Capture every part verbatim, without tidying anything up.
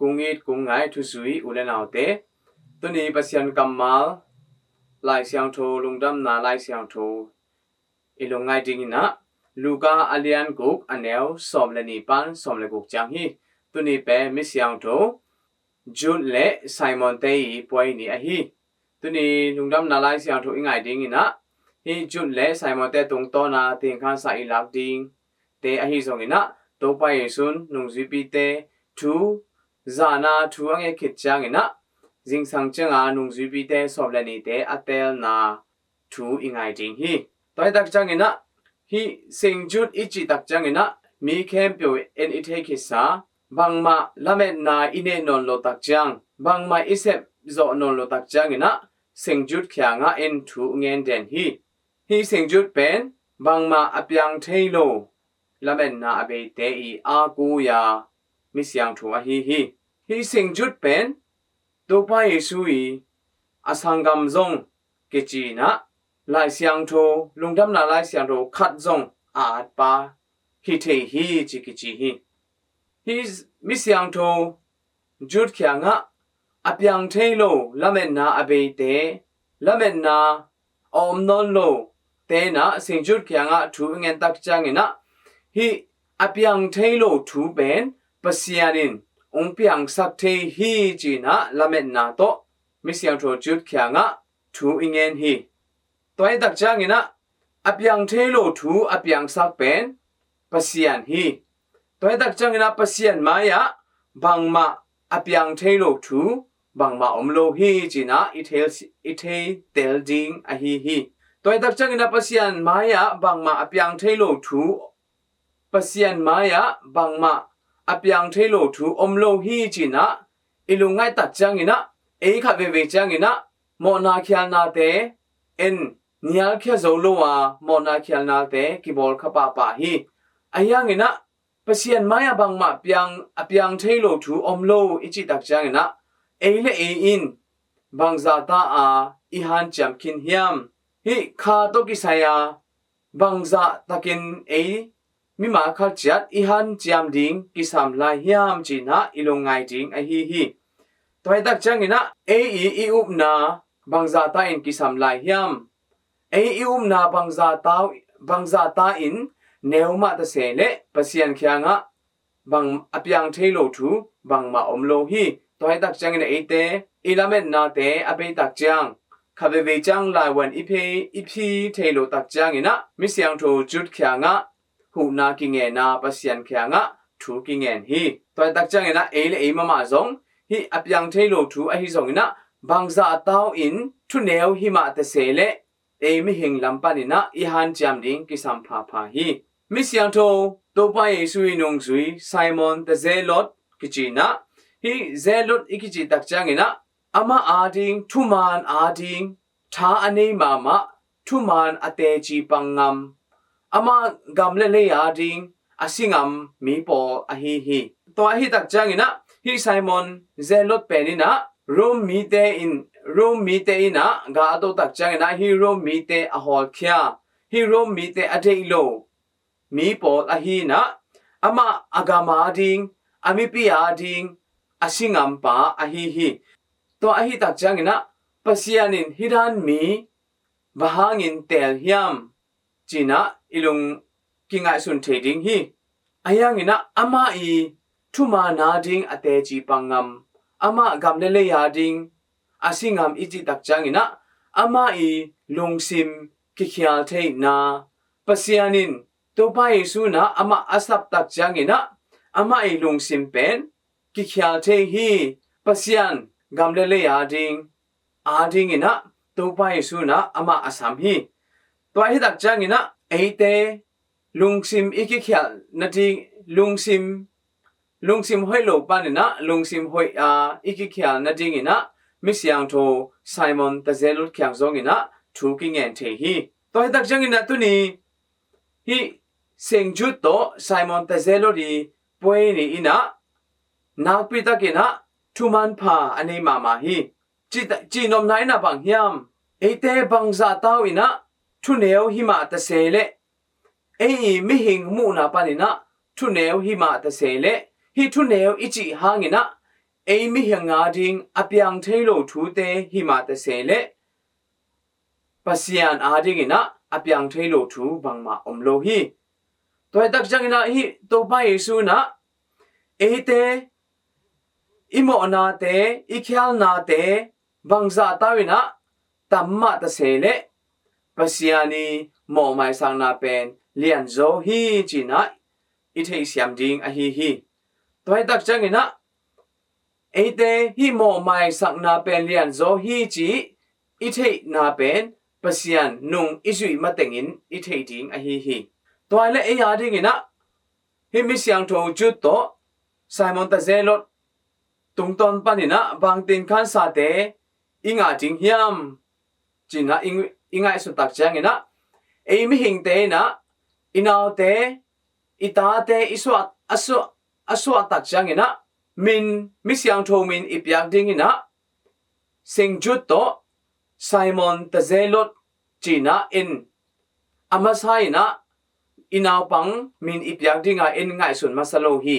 Kong it kong ngai thuzui u le naute, tuni Pasian kammal Lai Siangtho, Lungdamna Lai Siangtho i lungngai dingin ah, Luka a lian guk, a neu sawm le nih pan sawm le guk ciang hi. Tuni pen mi siangtho Jude le Simon te i puai ni ahi. Tuni Lungdamna Lai Siangtho i ngai dingin ah, hih Jude le Simon te tungtawna thingkhansa i lak dingte ahi zongin ah, Topa Jesu'n nungzuipite thu, zana thu a nget khit ciangin ah, zingsang cianga nungzuipite sawm le nihte a teelna thu i ngai ding hi. Tua hi tak ciangin ah, hih Saint Jude i cih tak ciangin ah, mi khempeuh in i thei khitsa, bangmah lametna i neih nawn loh tak ciang, bangmah i sep zawh nawn loh tak ciangin ah, Saint Jude kiangah en thu ngen den hi. Hih Saint Jude pen bangmah a piang thei lo lametna a beite i a kui a mi siangtho ahi hi. Hih Saint Jude pen Topa Jesu i a sanggam zong kici in ah, Lai Siangtho, Lungdamna Lai Siangtho khat zong a atpa hi thei hi ci kici hi. Hih mi siangtho Jude kiangah a piang thei lo lametna a beite, lametna a om nawn lo te in ah Saint Jude kiangah thu i ngen tak ciangin ah, hih a piang thei lo thu pen Pasian in hong piangsak thei hi ci in ah lametna tawh mi siangtho Jude kiangah thu i ngen hi. Tua hi tak ciangin ah, a piang thei lo thu a piangsak pen Pasian hi. Tua hi tak ciangin ah, Pasian mai-ah bangmah a piang thei lo thu bangmah om lo hi ci in ah i thei, i thei tel ding ahi hi. Tua hi tak ciangin ah, Pasian mai-ah bangmah a piang thei lo thu, Pasian mai-ah bangmah a piang thei lo thu om lo hi ci in ah i lungngaih tak ciangin ah, ei khat veivei ciangin ah mawhna khialnate en nialkhia zo lo a, mawhna khialnate kibawl kha pahpah hi. Ahi hangin ah, Pasian mai-ah bangmah piang, a piang thei lo thu om lo i cih tak ciangin ah, ei le ei in bangzah ta a i hanciam khin hiam? Hih kha tawh kisai a bangzah takin ei mimal khat ciat i hanciam ding kisam lai hiam ci in ah i lungngai ding ahi hi. Tua hi tak ciangin ah, ei i, i upna bangzah ta in kisam lai hiam? Ei i upna bangzah ta, bangzah ta in neu mah ta se leh Pasian kiangah bang a piang thei lo thu bangmah om lo hi. Tua hi tak ciangin ah eite i lametnate a bei tak ciang, khat veivei ciang laivuan i phi, i phi thei lo tak ciangin ah mi siangtho Jude kiangah huhna kingen a, Pasian kiangah thu kingen hi. Tua hi tak ciangin ah ei le ei mahmah zong hih a piang thei lo thu ahi zongin ah, bangzah ta uh in thuneu hi mah ta se leh ei mihing lam panin ah i hanciam ding kisam phapha hi. Mi siangtho Topa Jesu i nungzui Simon the Zealot kici in ah, hih Zealot i kici tak ciangin ah, amah ading, thuman ading, tha a nei mahmah, thuman a teci pang ngam, amah gam le lei ading a si ngam mi pawl ahi hi. Tua ahi tak ciangin ah, hih Simon Zealot pen in ah, Rome mite in, Rome mite in ah gal a to tak ciangin ah, hih Rome mite a hawlkhia, hih Rome mite a deih lo mi pawl ahi in ah, amah a gam ading, a mipi ading a si ngam pa ahi hi. Tua ahi tak ciangin ah, Pasian in hih dan mi bang hangin teel hiam ci in ah i lung kingaihsun thei ding hi. Ahi hangin ah, amah i thuman ading a teci pang ngam, amah gam le lei ading a si ngam i cih tak ciangin ah, amah i lungsim kikhial theihna, Pasian in, Topa Jesu in ah amah a sap tak ciangin ah, amah i lungsim pen kikhial thei hi. Pasian gam le lei ading, adingin ah Topa Jesu in ah amah a sam hi. Tua hi tak ciangin ah, eite lungsim i kikhial nading, lungsim, lungsim hoih lo panin ah lungsim hoih a i kikhial nadingin ah mi siangtho Simon the Zealot kiang zongin ah thu kingen thei hi. Tua hi tak ciangin ah, tuni hih Saint Jude tawh Simon the Zealot i puai ni in ah, nakpi takin ah thuman pha a nei mahmah hi. Ci, cihnopna in ah bang hiam? Eite bangzah ta uh in ah thuneu hi mah ta se leh, ei i mihing muhna panin ah thuneu hi mah ta se leh, hih thuneu i cih hangin ah ei mihing a ding a piang thei lo thute hi mah ta se leh Pasian a dingin ah a piang thei lo thu bangmah om lo hi. Tua hi tak ciangin ah hih Topa Jesu in ah eite i mawhnate, i khialnate bangzah tau in ah tam mah ta se leh Pasian i mawhmaisakna pen lianzaw hi ci-in ah i theihsiam ding ahi hi. Tua hi tak ciangin ah eite hih mawhmaisakna pen lianzaw hi ci i theihna pen Pasian nung i zuih matengin i theih ding ahi hi. Tua hi leh ei a dingin ah hih mi siangtho Jude tawh Simon ta Zealot tungtawn panin ah bangtin khansate i ngah ding hiam ci-in ah i, i ngaihsut tak ciangin ah ei mihingte in ah i naute, i tate i suah, a suah, a suah tak ciangin ah min, mi siangtho min i piak dingin ah Saint Jude tawh Simon ta Zealot ci-in ah en a masa in ah i naupang min i piak ding a en ngaihsun masa lo hi.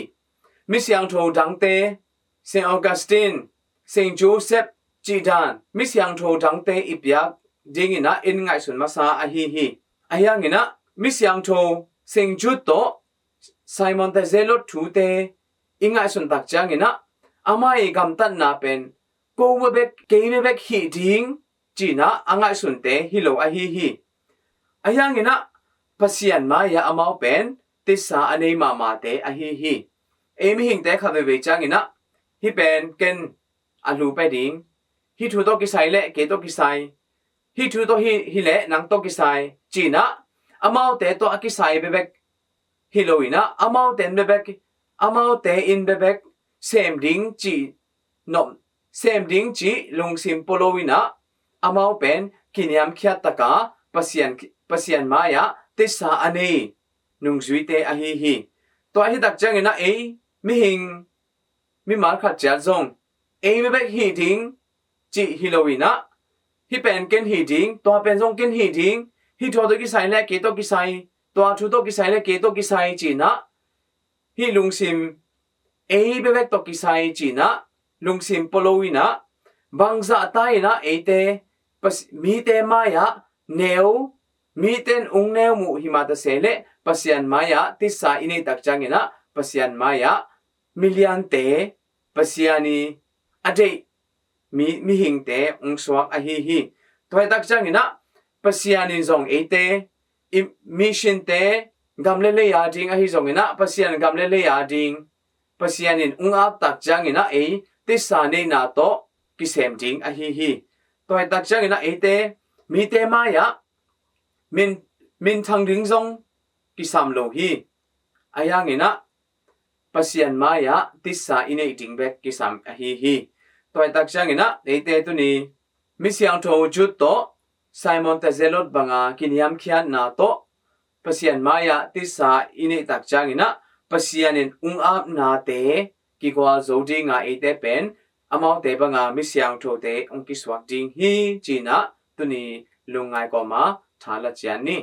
Mi siangtho dangte, Saint Augustine, Saint Joseph cih dan mi siangtho dangte i piak dingin ah en ngaihsun masa ahi hi. Ahi hangin ah mi siangtho Saint Jude tawh Simon ta Zealot thute i ngaihsun tak ciangin ah amah i gamtatna pen ko bek, kei bek hih ding ci-in ah a ngaihsunte hi lo ahi hi. Ahi hangin ah Pasian mai-ah amau pen tisa a nei mahmahte ahi hi. Ei mihingte khat veivei ciangin ah hih pen ken a hlu pia ding, hih thu tawh kisai leh kei tawh kisai, hih thu tawh hi, hi leh nang tawh kisai ci-in ah amaute tawh a kisai bekbek hi lo in ah amaute in bekbek, amaute in bekbek sem ding cih nop, sem ding cih lungsim pua lo in ah amau pen kiniamkhiat taka Pasian, Pasian mai-ah tisa a nei nungzuite ahi hi. Tua hi tak ciangin ah ei mihing mimal khat ciat zong ei bekbek hih ding cih hi lo in ah hih pen ken hih ding, tua pen zong ken hih ding, hih thu tawh kisai leh kei tawh kisai, tua thu tawh kisai leh kei tawh kisai ci-in ah hih lungsim ei bekbek tawh kisai ci-in ah lungsim pua lo in ah bangzah ta in ah eite Pas-, mite mai-ah neu, mite in ung neu muh hi mah ta se leh Pasian mai-ah tisa i neih tak ciangin ah Pasian mai-ah miliante, Pasian i a deih mi, mihingte ung suak ahi hi. Tua hi tak ciangin ah Pasian in zong eite i missionte gam le lei a ding ahi zongin ah Pasian gam le lei a ding Pasian in ung ap tak ciangin ah ei tisa neihna tawh kisem ding ahi hi. Tua hi tak ciangin ah eite mite mai-ah min, minthang ding zong kisam lo hi. Ahi hangin ah Pasian mai-ah tisa i neih ding bek kisam ahi hi. Tua hi tak ciangin ah eite tuni mi siangtho Jude tawh Simon ta Zealot banga kiniamkhiatna tawh Pasian mai-ah tisa i neih tak ciangin ah Pasian in ung apnate kigual zo ding a eite pen amaute banga mi siangthote ung kisuak ding hi ci-in ah tuni lungngai kawma tha la ciat ni.